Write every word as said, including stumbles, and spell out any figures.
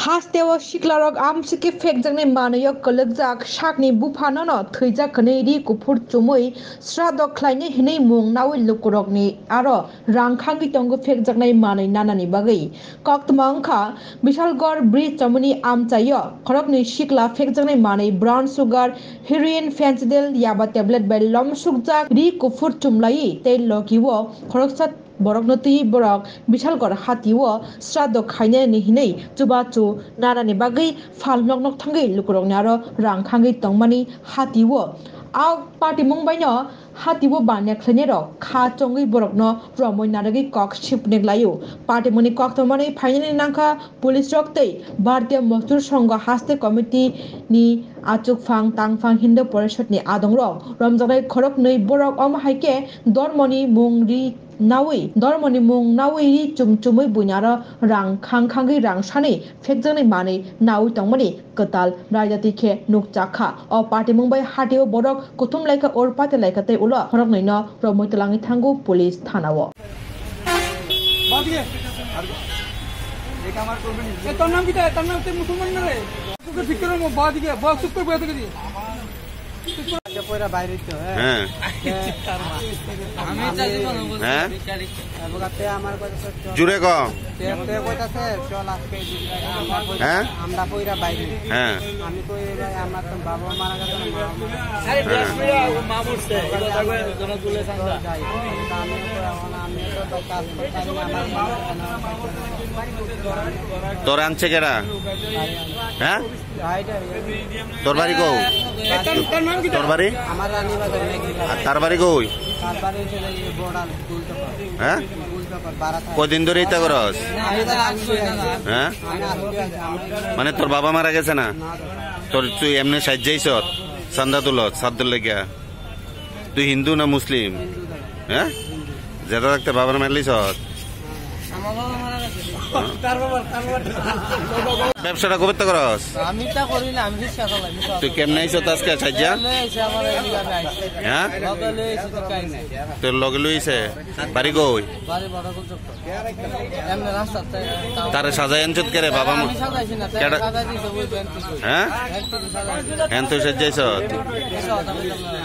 Hasteo siklarok amsike phekjaknai manwio kwlwkjak sakni buphanono thwijak hwnwi ri kuphur chumwi sraddho khlainai hwnwi mung naui lukurokni aro rang khangwi tongo phekjaknai manwi nanani bagwi. Koktwma wngkha Bishalgarh bridge chomoni amchaio khoroknwi sikla phekjaknai manwi brown sugar, heroin, fentanyl, yaba tablet bai lomsukjak ri kuphur chumlaiwi tei logiwo khoroksa borokno twiwi borok Bishalgarh hatio sraddho khainani hinwi chubachu nanani bagwi phal nok nok thangwi lukurokni aro rang khangwi tongmani hatio. A patimung baino hatio baniya khlainairok kha chongwi borokno romwi narwgwi kok sipnik laio. Patimungni koktwmani phainani nangkha police rok tei Bharatiya Mazdoor Sangha Haste Committee ni achukphang tangphang Hindu Parishad ni adongrok romjaknai khoroknwi borok omo hai khe dormoni mung ri naui, dormoni mung naui ri chum chumui buinaro rang khang khangwi rang sani phekjaknai manwi naui tongmani kwtal raidati khe nukjakha. O patimung bai hatio borok kuthum laikha, or pate laikha tei ulo khoroknwino romwi twlangwi thango police thanao. বাদিকে। এ, তোর নাম কিতা? তোর নাম তুই মুসলমান না রে? তোকে ঠিক করে মো-, বাদিকে, বক্স চুপ করে বসে গেছি। আচ্ছা, পয়লা বাইরে তো, হ্যাঁ। হ্যাঁ। আমি চাচু বানাবো। হ্যাঁ? এবার তে আমার কথা তো চল। জুড়ে ক। তে, তে কইতাছে, চল আজকে এই দিন আমরা পয়লা, হ্যাঁ? আমরা পয়লা বাইরে। হ্যাঁ। আমি কই, "এ ভাই, আমার তো বাবা মারা গেছে, মা মারা গেছে।" আরে, হ্যাঁ। বিয়াস মিয়া, ও মা মরছে, এই কথা কয়ে জনক বলে চান্দা। যাই। তা আমি তো এখন, আমি তো, তো কাজ করতে পারি না, আমার মা মারা গেছে। তোর আনছে কেডা? হ্যাঁ? ভাইটা, তোর বাড়ি কো? এ, তার, তার নাম কি? তোর বাড়ি? আমার রানীবাজার, মেঘনা। আর তার বাড়ি কই? তার বাড়ি হচ্ছে এই বর্ডার, গুলতপাড়। হ্যাঁ? গুলতপাড়, বারাত। কদিন ধরে ইতা করস? আমি তো রাখছি, হ্যাঁ? আমি আসলে আছি, আমি মানে তোর বাবা মারা গেছে না? না, না। তোর তুই এমনি সাহায্য চাইছত? চান্দা তুলত, সাদ্দুর লেগিয়া। তুই হিন্দু না মুসলিম? হিন্দু দাদা। হ্যাঁ? হিন্দু। যেটা থাকতে বাবার মারলি সৎ। আমার বাবা মারা গেছে। তার বাবা, তার বাবা। ব্যবসাটা কবে তো করস? আমি তা করি না, আমি রিক্সা চালাই, আমি তো তুই কেমনে আইছত আজকে সাইজা? এমনি এসে আমার এই জায়গায় আইছে। হ্যাঁ? লগে লয়ে এসে তো কাই নাই। তোর লগে লইছে? বাড়ি কই? বাড়ি বড় কোন চক্র? এমনি রাস্তা তারে সাজাই আনছত কে রে বাবা মা? আমি সাজাইছি না, তাই কেডা? সাজাই দিছে ওই ব্যাংক থেকে। হ্যাঁ? ব্যাংক থেকে সাজাইছি। এন তো সাজাইছ? এসে কথা বলতাম না।